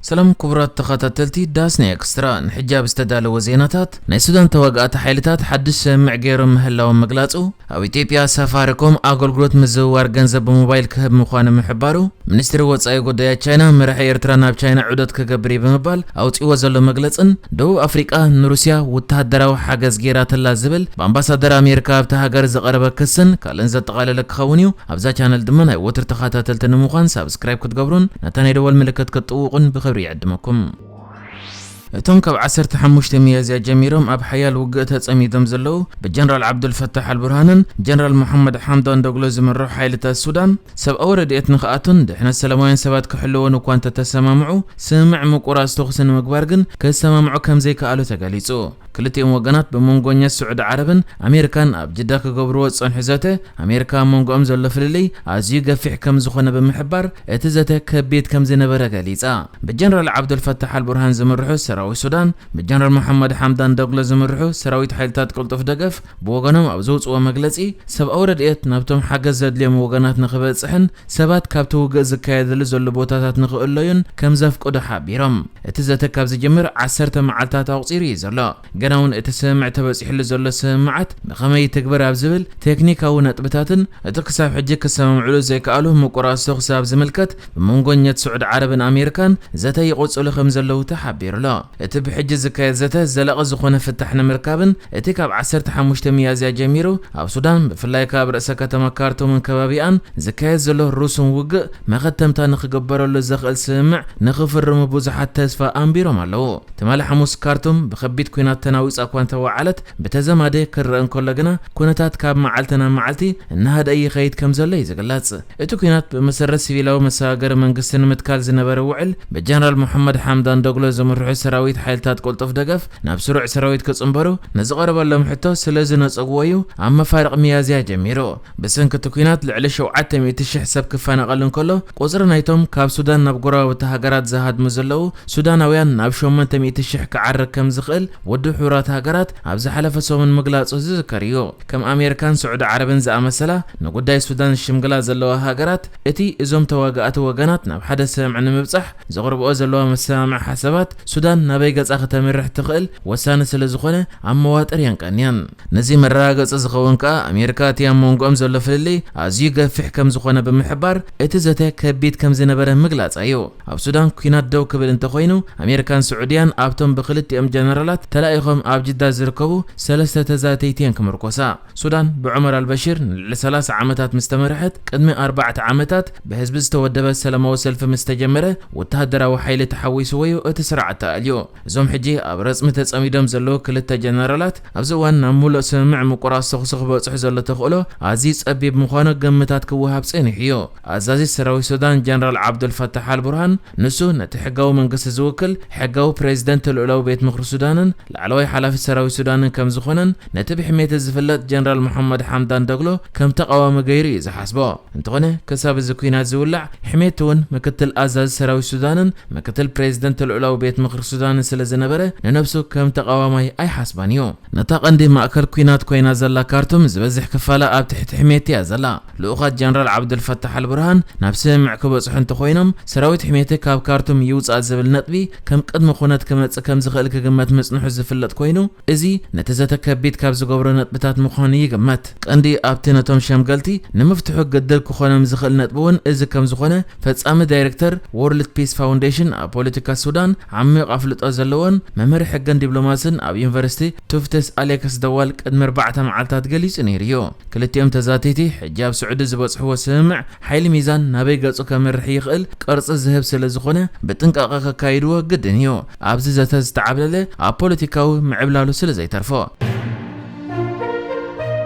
ሰላም ክቡራት ተኸታተልቲ ዳስና ኤክስትራ፣ ንሕጂ ኣብ ዝተዳለወ ዜናታት፣ ናይ ሱዳን ተዋጋእቲ ሓይልታት ሓድሽ ስምምዕ ገይሮም ምህላዎም ምግላጹ፣ ኣብ ኢትዮጵያ ሳፋሪኮም ኣገልግሎት ምዝውዋር ገንዘብ ብሞባይል ክህብ ምዃኑ ምሕባሩ፣ ሚኒስትሪ ወጻኢ ጉዳያት ቻይና መራሒ ኤርትራ ናብ ቻይና ዑደት ክገብር እዩ ብምባል ኣውጺዎ ዘሎ መግለጽን፣ ደቡብ ኣፍሪቃ ንሩስያ ወተሃደራዊ ሓገዝ ገይራትላ ዝብል ብኣምባሳደር ኣሜሪካ ኣብታ ሃገር ዝቐረበ ክስን ካልእን ዘጠቓለለ ክኸውን እዩ። ኣብዛ ቻነል ድማ ናይ ወትር ተኸታተልቲ ንምዃን ሳብስክራይብ ክትገብሩን ነታ ናይ ደወል ምልክት ክትጥውቑን ብኽብሪ ይዕድመኩም። እቶም ካብ ዓሰርተ ሓሙሽተ ሚያዝያ ጀሚሮም ኣብ ሓያል ውግእ ተጸሚዶም ዘለዉ ብጀነራል ዓብዱልፈታሕ ኣልቡርሃንን ጀነራል መሓመድ ሓምዳን ዶግሎ ዝምርሑ ሓይልታት ሱዳን ሰብኣዊ ረድኤት ንኽኣቱን ድሕነት ሰላማውያን ሰባት ክሕልዎን እኳ እንተተሰማምዑ፣ ስምምዕ ምቁራጽ ተኹሲ ንምግባር ግን ክሰማምዑ ከም ዘይከኣሉ ተገሊጹ። ክልቲኦም ወገናት ብመንጎኛ ስዑዲ ዓረብን ኣሜሪካን ኣብ ጅዳ ክገብርዎ ዝጸንሑ ዘተ፣ ኣሜሪካ ኣብ መንጎኦም ዘሎ ፍልልይ ኣዝዩ ገፊሕ ከም ዝኾነ ብምሕባር፣ እቲ ዘተ ከቢድ ከም ዝነበረ ገሊጻ። ብጀነራል ዓብዱልፈታሕ ኣልቡርሃን ዝምርሑ ሰራዊት ሱዳን፣ ብጀነራል መሓመድ ሓምዳን ደግሎ ዝምርሑ ሰራዊት ሓይልታት ቅልጡፍ ደገፍ ብወገኖም ኣብ ዘውጽዎ መግለጺ፣ ሰብኣዊ ረድኤት ናብቶም ሓገዝ ዘድልዮም ወገናት ንኽበጽሕን ሰባት ካብቲ ውግእ ዝካየደሉ ዘሎ ቦታታት ንኽእለዩን ከም ዘፍቅዱ ሓቢሮም። እቲ ዘተ ካብ ዝጅምር ዓሰርተ መዓልታት ኣቑጺሩ እዩ ዘሎ። ገና እውን እቲ ስምምዕ ተበጺሕሉ ዘሎ ስምምዓት ብኸመይ ይትግበር ኣብ ዝብል ቴክኒካዊ ነጥብታትን እቲ ክሳብ ሕጂ ክሰማምዕሉ ዘይከኣሉ ምቁራጽ ተኹሲ ኣብ ዝምልከት ብመንጎኘት ስዑዲ ዓረብን ኣሜሪካን ዘተ ይቕጽሉ ከም ዘለዉ ተሓቢሩ ኣሎ። እቲ ብሕጂ ዝካየድ ዘተ ዘላቒ ዝኾነ ፍታሕ ንምርካብን እቲ ካብ ዓሰርተ ሓሙሽተ ሚያዝያ ጀሚሩ ኣብ ሱዳን ብፍላይ ካብ ርእሰ ከተማ ካርቱምን ከባቢኣን ዝካየድ ዘሎ ሩሱን ውግእ መኸተምታ ንኽግበረሉ ዘኽእል ስምምዕ ንኽፍርሙ ብዙሓት ተስፋ ኣንቢሮም ኣለዉ። ትማሊ ሓሙስ ካርቱም ብኸቢድ ኲናት ተናዊጻ እኳ እንተወዓለት፣ ብተዘማደ ክረአ እንከሎ ግና፣ ኩነታት ካብ መዓልቲ ናብ መዓልቲ እናሃደአ ይኸይድ ከም ዘሎ እዩ ዝግለጽ። እቲ ኲናት ብመሰረት ሲቪላዊ መሰጋገሪ መንግስቲ ንምትካል ዝነበረ ውዕል ብጀነራል መሓመድ ሓምዳን ደግሎ ዝምርሑ ሰራዊት ሓይልታት ቅልጡፍ ደገፍ ናብ ስሩዕ ሰራዊት ክጽንበሩ ንዝቐረበሎም ሕቶ ስለ ዝነጸግዎ እዩ ኣብ መፋርቕ ሚያዝያ ጀሚሩ። ብሰንኪ እቲ ኲናት ልዕሊ ሸውዓተ ሚእቲ ሽሕ ሰብ ክፈናቐል እንከሎ፣ ቁጽሪ ናይቶም ካብ ሱዳን ናብ ጎረባብቲ ሃገራት ዝሃድሙ ዘለዉ ሱዳናውያን ናብ ሸሞንተ ሚእቲ ሽሕ ክዓርግ ከም ዝኽእል ውድብ ሕቡራት ሃገራት ኣብ ዝሓለፈ ሰሙን ምግላጹ ዝዝከር እዩ። ከም ኣሜሪካን ስዑዲ ዓረብን ዝኣመሰላ ንጉዳይ ሱዳን ዝሽምግላ ዘለዋ ሃገራት፣ እቲ እዞም ተዋጋእቲ ወገናት ናብ ሓደ ስምምዕ ንምብጻሕ ዘቕርብኦ ዘለዋ መሰማምዒ ሓሳባት፣ ሱዳን ናበይ ገጻ ከተምርሕ ትኽእል ወሳኒ ስለ ዝኾነ ኣብ መዋጥር የንቀንየን። ነዚ መረጋገጺ ዝኸውን ከኣ፣ ኣሜሪካ እቲ ኣብ መንጎኦም ዘሎ ፍልልይ ኣዝዩ ገፊሕ ከም ዝኾነ ብምሕባር፣ እቲ ዘተ ከቢድ ከም ዝነበረ ምግላጻ እዩ። ኣብ ሱዳን ኲናት ደው ክብል እንተኾይኑ፣ ኣሜሪካን ስዑድያን ኣብቶም ብክልቲኦም ጀነራላት ተላኢኾም ኣብ ጅዳ ዝርከቡ ሰለስተ ተዛተይቲ እየን ክምርኮሳ። ሱዳን ብዑመር ኣልበሽር ንልዕሊ ሰላሳ ዓመታት ምስ ተመርሐት፣ ቅድሚ ኣርባዕተ ዓመታት ብህዝቢ ዝተወደበ ሰላማዊ ሰልፊ ምስ ተጀመረ፣ ወተሃደራዊ ሓይሊ ተሓዊስዎ እዩ እቲ ስርዓት ተኣልዩ። እዞም ሕጂ ኣብ ረጽሚ ተጸሚዶም ዘለዉ ክልተ ጀነራላት፣ ኣብዚ እዋን ናብ ምሉእ ስምምዕ ምቁራጽ ተኹሲ ክበጽሑ ዘሎ ተኽእሎ ኣዝዩ ጸቢብ ምዃኑ ግምታት ክወሃብ ጸኒሑ እዩ። ኣዛዚ ሰራዊት ሱዳን ጀነራል ዓብዱል ፈታሕ ኣል ቡርሃን፣ ንሱ ነቲ ሕጋዊ መንግስቲ ዝውክል ሕጋዊ ፕሬዚደንት ልኡላዊ ቤት ምኽሪ ሱዳንን ላዕለዋይ ሓላፊ ሰራዊት ሱዳንን ከም ዝኾነን፣ ነቲ ብሕሜት ዝፍለጥ ጀነራል መሓመድ ሓምዳን ደግሎ ከም ተቓዋሚ ገይሩ እዩ ዝሓስቦ። እንተኾነ፣ ክሳብ እዚ ኲናት ዝውላዕ፣ ሕሜት እውን ምክትል ኣዛዚ ሰራዊት ሱዳንን ምክትል ፕሬዚደንት ልኡላዊ ቤት ምኽሪ ሱዳንን ስለ ዝነበረ፣ ንነብሱ ከም ተቓዋማይ ኣይሓስባን እዩ። ነታ ቀንዲ ማእከል ኲናት ኮይና ዘላ ካርቱም፣ ዝበዝሕ ክፋላ ኣብ ትሕቲ ሕሜት እያ ዘላ። ልኡኻት ጀነራል ዓብዱል ፈታሕ ኣል ቡርሃን ናብ ስምምዕ ክበጽሑ እንተኾይኖም፣ ሰራዊት ሕሜቲ ካብ ካርቱም ይውጻእ ዝብል ነጥቢ ከም ቅድመ ኩነት ክመጽእ ከም ዝኽእል ክግመት ምጽንሑ ዝፍለጥ ኮይኑ፣ እዚ ነቲ ዘተ ከቢድ ካብ ዝገብሮ ነጥብታት ምዃኑ ይግመት። ቀንዲ ኣብቲ ነቶም ሸምገልቲ ንምፍትሑ ግድል ክኾኖም ዝኽእል ነጥቢ እውን እዚ ከም ዝኾነ፣ ፈጻሚ ዳይሬክተር ወርልድ ፒስ ፋውንዴሽን ኣብ ፖለቲካ ሱዳን ዓሚቕ ኣፍልጦ ዘለዎን መምህር ሕግን ዲፕሎማስን ኣብ ዩኒቨርሲቲ ቱፍትስ ኣሌክስ ደዋል ቅድሚ ኣርባዕተ መዓልታት ገሊጹ ነይሩ እዩ። ክልቲኦም ተዛተይቲ፣ ሕጂ ኣብ ስዑዲ ዝበጽሕዎ ስምምዕ፣ ሓይሊ ሚዛን ናበይ ገጹ ከምርሕ ይኽእል ቅርጺ ዝህብ ስለ ዝኾነ፣ ብጥንቃቐ ከካይድዎ ግድን እዩ። ኣብዚ ዘተ ዝተዓብለለ ኣብ ፖለቲካዊ ምዕብላሉ ስለ ዘይተርፎ።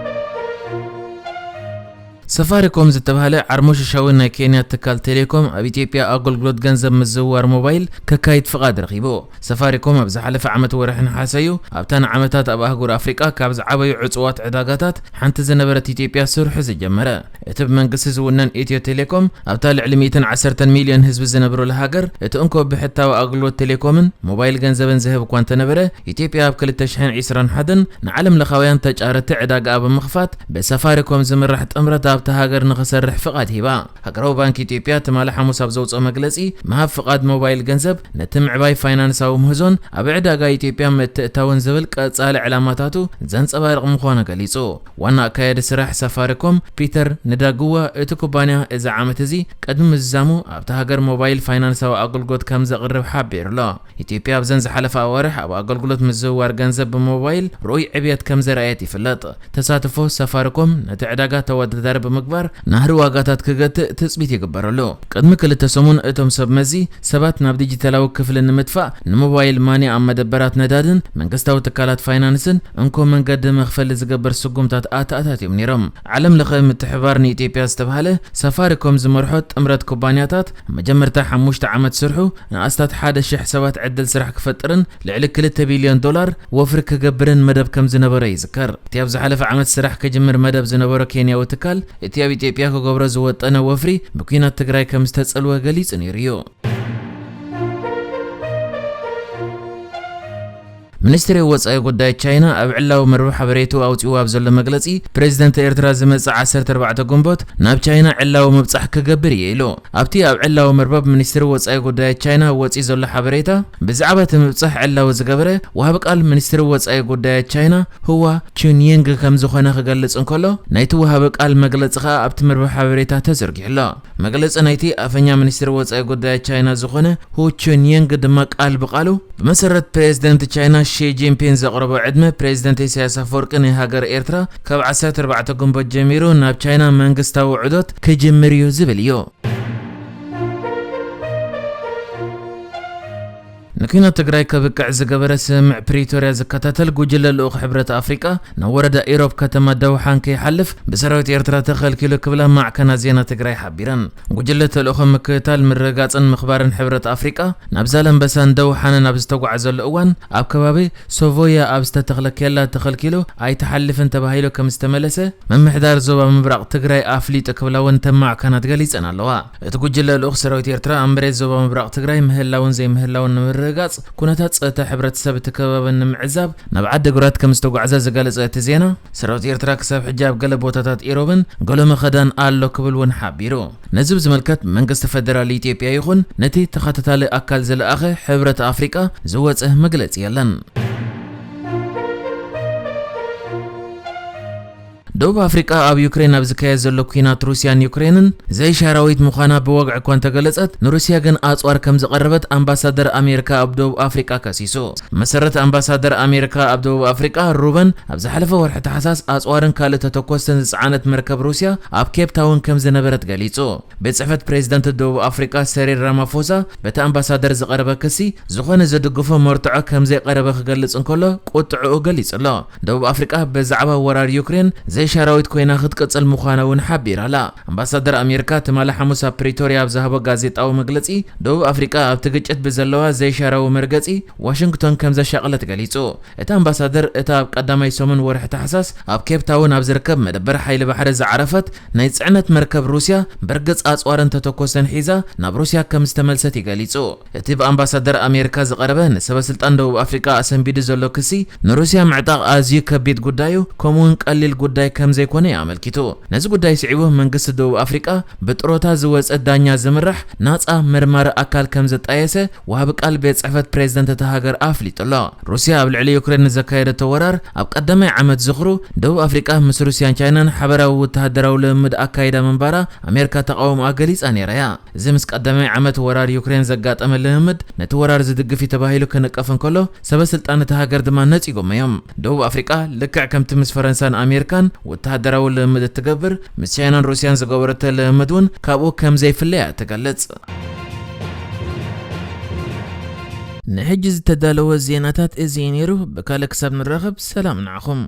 ሰፋሪኮም ዝተባህለ ዓርሞሽሻዊ ናይ ኬንያ ትካል ቴሌኮም፣ ኣብ ኢትዮጵያ ኣገልግሎት ገንዘብ ምዝውዋር ሞባይል ከካይድ ፍቓድ ረኺቡ። ሰፋሪኮም ኣብ ዝሓለፈ ዓመት ወርሒ ነሓሰ እዩ ኣብታ ንዓመታት ኣብ ኣህጉር ኣፍሪቃ ካብ ዝዓበዩ ዕጹዋት ዕዳጋታት ሓንቲ ዝነበረት ኢትዮጵያ ስርሑ ዝጀመረ። እቲ ብመንግስቲ ዝውነን ኢትዮ ቴሌኮም፣ ኣብታ ልዕሊ ሚእትን ዓሰርተን ሚልዮን ህዝቢ ዝነብሩላ ሃገር፣ እቲ እንኮ ብሕታዊ ኣገልግሎት ቴሌኮምን ሞባይል ገንዘብን ዝህብ እኳ እንተነበረ፣ ኢትዮጵያ ኣብ ክልተ ሽሕን ዕስራን ሓደን ንዓለም ለኻውያን ተጫረቲ ዕዳጋኣ ብምኽፋት፣ ብሳፋሪኮም ዝምራሕ ጥምረት ኣብ እታ ሃገር ንኽሰርሕ ፍቓድ ሂባ። ሃገራዊ ባንክ ኢትዮጵያ ትማሊ ሓሙስ ኣብ ዘውፅኦ መግለፂ፣ ምሃብ ፍቓድ ሞባይል ገንዘብ ነቲ ምዕባይ ፋይናንሳዊ ምህዞን ኣብ ዕዳጋ ኢትዮጵያ ምትእታውን ዝብል ቀፃሊ ዕላማታቱ ዘንፀባርቕ ምዃኑ ገሊፁ። ዋና ኣካያዲ ስራሕ ሳፋሪኮም ፒተር ንዳግዋ፣ እቲ ኩባንያ እዚ ዓመት እዚ ቅድሚ ምዝዛሙ ኣብታ ሃገር ሞባይል ፋይናንሳዊ ኣገልግሎት ከም ዘቕርብ ሓቢሩ ኣሎ። ኢትዮጵያ ኣብዘን ዝሓለፋ ኣዋርሕ ኣብ ኣገልግሎት ምዝውዋር ገንዘብ ብሞባይል ርኡይ ዕብየት ከም ዘርኣየት ይፍለጥ። ተሳትፎ ሳፋሪኮም ነቲ ዕዳጋ ተወዳዳሪ ብምግባር ናህሪ ዋጋታት ክገትእ ትጽቢት ይግበረሉ። ቅድሚ ክልተ ሰሙን እቶም ሰብ መዚ ሰባት ናብ ዲጂታላዊ ክፍሊ ንምጥፋእ ንሞባይል ማኒ ኣብ መደበራት ነዳድን መንግስታዊ ትካላት ፋይናንስን እንኮ መንገዲ መኽፈሊ ዝገብር ስጉምታት ኣተኣታትዮም ነይሮም። ዓለም ለኸ ምትሕባር ንኢትዮጵያ ዝተባህለ ሳፋሪኮም ዝመርሖ ጥምረት ኩባንያታት መጀመርታ ሓሙሽተ ዓመት ስርሑ ንኣስታት ሓደ ሽሕ ሰባት ዕድል ስራሕ ክፈጥርን ልዕሊ ክልተ ቢልዮን ዶላር ወፍሪ ክገብርን መደብ ከም ዝነበሮ ይዝከር። እቲ ኣብ ዝሓለፈ ዓመት ስራሕ ክጅምር መደብ ዝነበሮ ኬንያዊ ትካል፣ እቲ ኣብ ኢትዮጵያ ክገብሮ ዝወጠነ ወፍሪ ብኲናት ትግራይ ከም ዝተጸልወ ገሊጹ ነይሩ እዩ። ሚኒስትሪ ወጻኢ ጉዳይ ቻይና ኣብ ዕላዊ መርበብ ሓበሬቱ ኣውጺኡ ኣብ ዘሎ መግለጺ፣ ፕሬዚደንት ኤርትራ ዝመጽእ ዓሰርተ ኣርባዕተ ግንቦት ናብ ቻይና ዕላዊ ምብጻሕ ክገብር እየ ኢሉ። ኣብቲ ኣብ ዕላዊ መርበብ ሚኒስትሪ ወጻኢ ጉዳያት ቻይና ወጺኡ ዘሎ ሓበሬታ፣ ብዛዕባ እቲ ምብጻሕ ዕላዊ ዝገበረ ወሃቢ ቃል ሚኒስትሪ ወጻኢ ጉዳያት ቻይና ሁዋ ቹንየንግ ከም ዝኾነ ክገልጽ እንከሎ፣ ናይቲ ወሃቢ ቃል መግለጺ ከኣ ኣብቲ መርበብ ሓበሬታ ተዘርጊሑ ኣሎ። መግለጺ ናይቲ ኣፈኛ ሚኒስትሪ ወጻኢ ጉዳያት ቻይና ዝኾነ ሁ ቹንየንግ ድማ ቃል ብቃሉ፣ ብመሰረት ፕሬዚደንት ቻይና ሺ ጂንፒን ዘቕረቦ ዕድመ፣ ፕሬዚደንት ኢሳያስ ኣፈወርቂ ናይ ሃገር ኤርትራ ካብ ዓሰርተ ኣርባዕተ ግንቦት ጀሚሩ ናብ ቻይና መንግስታዊ ዑደት ክጅምር እዩ ዝብል እዩ። ንኲናት ትግራይ ከብቅዕ ዝገበረ ስምምዕ ፕሪቶርያ ዝከታተል ጉጅለ ልኡኽ ሕብረት ኣፍሪቃ ናብ ወረዳ ኢሮብ ከተማ ደውሓን ከይሓልፍ ብሰራዊት ኤርትራ ተኸልኪሉ ክብላ ማዕከናት ዜና ትግራይ ሓቢረን። ጉጅለ ተልእኾ ምክትታል፣ ምርግጋጽን ምኽባርን ሕብረት ኣፍሪቃ ናብ ዛላምበሳን ደውሓንን ኣብ ዝተጓዓዘሉ እዋን ኣብ ከባቢ ሶቮያ ኣብ ዝተተኽለ ኬላ ተኸልኪሉ ኣይትሓልፍን ተባሂሉ ከም ዝተመለሰ ምምሕዳር ዞባ ምብራቕ ትግራይ ኣፍሊጡ ክብላ እውን እተን ማዕከናት ገሊጸን ኣለዋ። እቲ ጉጅለ ልኡኽ ሰራዊት ኤርትራ ኣብ መሬት ዞባ ምብራቕ ትግራይ ምህላውን ዘይምህላውን ንምርግጋጽ ኩነታት ጸጥታ ሕብረተሰብ እቲ ከባቢ ንምዕዛብ ናብ ዓዲ ግራት ከም ዝተጓዕዘ ዝገለጸ እቲ ዜና፣ ሰራዊት ኤርትራ ክሳብ ሕጂ ኣብ ገለ ቦታታት ኢሮብን ገሎ መኸዳን ኣሎ ክብል እውን ሓቢሩ። ነዚ ብዝምልከት መንግስቲ ፈደራል ኢትዮጵያ ይኹን ነቲ ተኸታታሊ ኣካል ዝለኣኸ ሕብረት ኣፍሪቃ ዝወጸ መግለጺ የለን። ደቡብ ኣፍሪቃ ኣብ ዩክሬን ኣብ ዝካየድ ዘሎ ኲናት ሩስያን ዩክሬንን ዘይሻራዊት ምዃና ብወግዒ እኳ እንተገለጸት፣ ንሩስያ ግን ኣጽዋር ከም ዝቐረበት ኣምባሳደር ኣሜሪካ ኣብ ደቡብ ኣፍሪቃ ከሲሱ። መሰረት ኣምባሳደር ኣሜሪካ ኣብ ደቡብ ኣፍሪቃ ሩበን፣ ኣብ ዝሓለፈ ወርሒ ታሕሳስ ኣጽዋርን ካልእ ተተኮስትን ዝጸዓነት መርከብ ሩስያ ኣብ ኬፕ ታውን ከም ዝነበረት ገሊጹ። ቤት ጽሕፈት ፕሬዚደንት ደቡብ ኣፍሪቃ ሰሪል ራማፎሳ በቲ ኣምባሳደር ዝቐረበ ክሲ ዝኾነ ዝድግፎ መርትዖ ከም ዘይቐረበ ክገልጽ እንከሎ ቁጥዕኡ ገሊጹ ኣሎ። ደቡብ ኣፍሪቃ ብዛዕባ ወራር ዩክሬን ዘይሻራዊት ኮይና ክትቅጽል ምዃና እውን ሓቢራ ኣላ። ኣምባሳደር ኣሜሪካ ትማሊ ሓሙስ ኣብ ፕሪቶርያ ኣብ ዝሃቦ ጋዜጣዊ መግለጺ፣ ደቡብ ኣፍሪቃ ኣብቲ ግጭት ብዘለዋ ዘይሻራዊ መርገጺ ዋሽንግቶን ከም ዘሻቕለት ገሊጹ። እቲ ኣምባሳደር እታ ኣብ ቀዳማይ ሰሙን ወርሒ ታሕሳስ ኣብ ኬፕ ታውን ኣብ ዝርከብ መደበር ሓይሊ ባሕሪ ዝዓረፈት ናይ ጽዕነት መርከብ ሩስያ ብርግጽ ኣጽዋርን ተተኮሰን ሒዛ ናብ ሩስያ ከም ዝተመልሰት እዩ ገሊጹ። እቲ ብኣምባሳደር ኣሜሪካ ዝቐረበ ንሰበ ስልጣን ደቡብ ኣፍሪቃ ኣሰንቢዱ ዘሎ ክሲ ንሩስያ ምዕጣቕ ኣዝዩ ከቢድ ጉዳዩ ከምኡውን ቀሊል ጉዳይ ከም ዘይኮነ እዩ ኣመልኪቱ። ነዚ ጉዳይ ስዒቡ መንግስቲ ደቡብ ኣፍሪቃ ብጥሮታ ዝወጸ ዳኛ ዝምራሕ ናጻ መርማሪ ኣካል ከም ዘጣየሰ ወሃቢ ቃል ቤት ጽሕፈት ፕሬዚደንት እታ ሃገር ኣፍሊጡ ኣሎ። ሩስያ ኣብ ልዕሊ ዩክሬን ንዘካየደቶ ወራር ኣብ ቀዳማይ ዓመት ዝኽሩ ደቡብ ኣፍሪቃ ምስ ሩስያን ቻይናን ሓበራዊ ወተሃደራዊ ልምምድ ኣካይዳ ምንባራ ኣሜሪካ ተቓውሞኣ ገሊጻ ነይራ እያ። እዚ ምስ ቀዳማይ ዓመት ወራር ዩክሬን ዘጋጠመ ልምምድ ነቲ ወራር ዝድግፍ እዩ ተባሂሉ ክንቀፍ እንከሎ፣ ሰበ ስልጣን እታ ሃገር ድማ ነጺጎሞ እዮም። ደቡብ ኣፍሪቃ ልክዕ ከምቲ ምስ ፈረንሳን ኣሜሪካን ወተሃደራዊ ልምምድ እትገብር፣ ምስ ቻይናን ሩስያን ዝገበረቶ ልምምድ እውን ካብኡ ከም ዘይፍለያ ትገልጽ። ንሕጂ ዝተዳለወ ዜናታት እዚ እዩ ነይሩ። ብካልእ ክሳብ ንራኸብ ሰላም ንዓኹም።